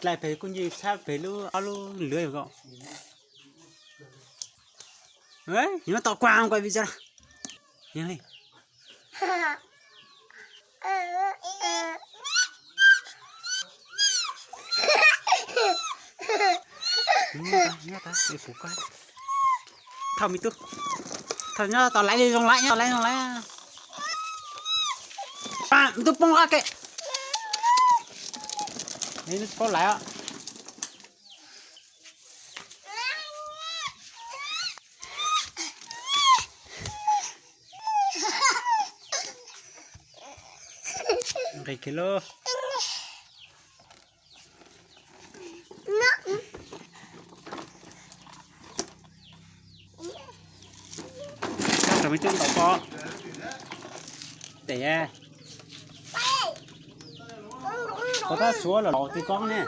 Dlai pem kuj nce sab pem lub ob lub lwv ko. Nyob tom kuaj kuaj vim li. Thauj me tub, thauj nyob tom laiv li zoo laiv nyob tom laiv zoo laiv. Me tub poob qab ke, paub laiv os. Nqis kiag lauj. Kab rau me tub ntaus ko. Tes, koj tab suav los laus ti koob ne.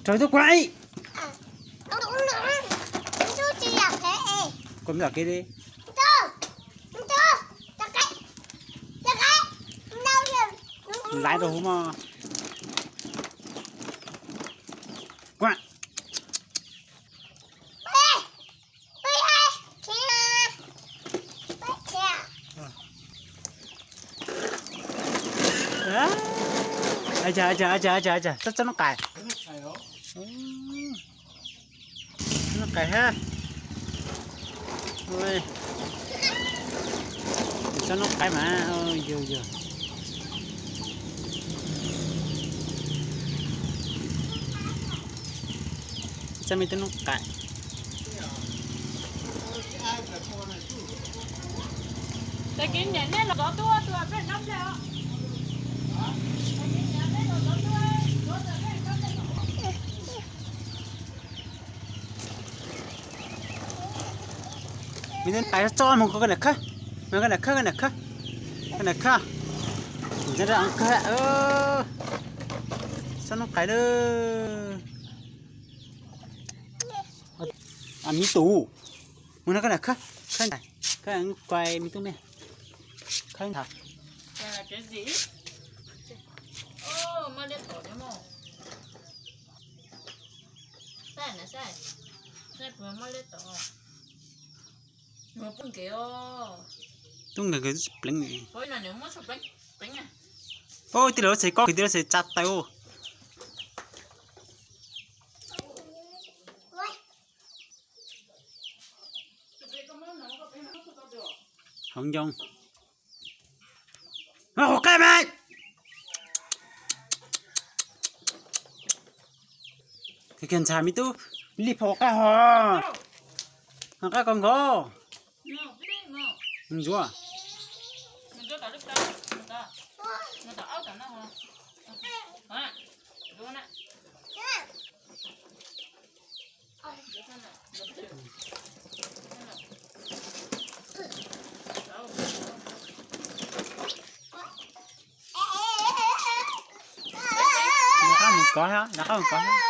Raws tub kuaj ib. Kuaj me tom kev li. Laiv rau hauv mog. Kuaj. Tsob noob qais, noob qais hab. Tsob noob qais mas yog yog. Tsob me tub noob qais. Me tub qais tso mus, koj nam khawb, koj nam khawb, koj nam khawb, koj nam khawb. Tsob noob qais lawm. Me tub, mus no koj nam khawb, khawb ntawd, khawb kuaj me tub me, khawb ntawd. Tub nkeeg nkeeg tsis pleev li. Ub, tij laug txhais kob, kwv tij laug txhais tsa taw. Hauv ncoo. Hauv qab mas. Kiag ntxhais me tub, lij phau qab ho. Hauv qab ko nkaus. Ntsuav. Rov qab mus kov thiab, rov qab mus kov thiab.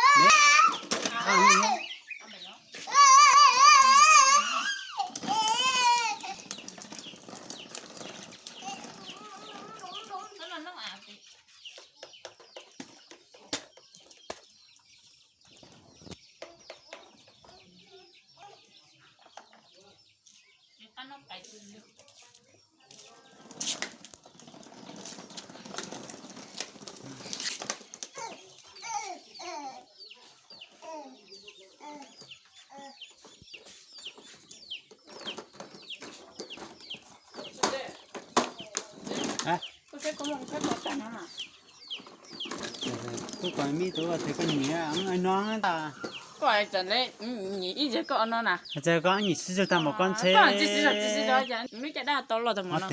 Kuv kom me tub, koj nyiam no ntag. Koj tseem ib zag koj no na. Txawm koj nyiam sib zog tag npaum koj ntshe. Koj tsis sib zog, tsis sib zog, lub caj dab tau los tag npaum no.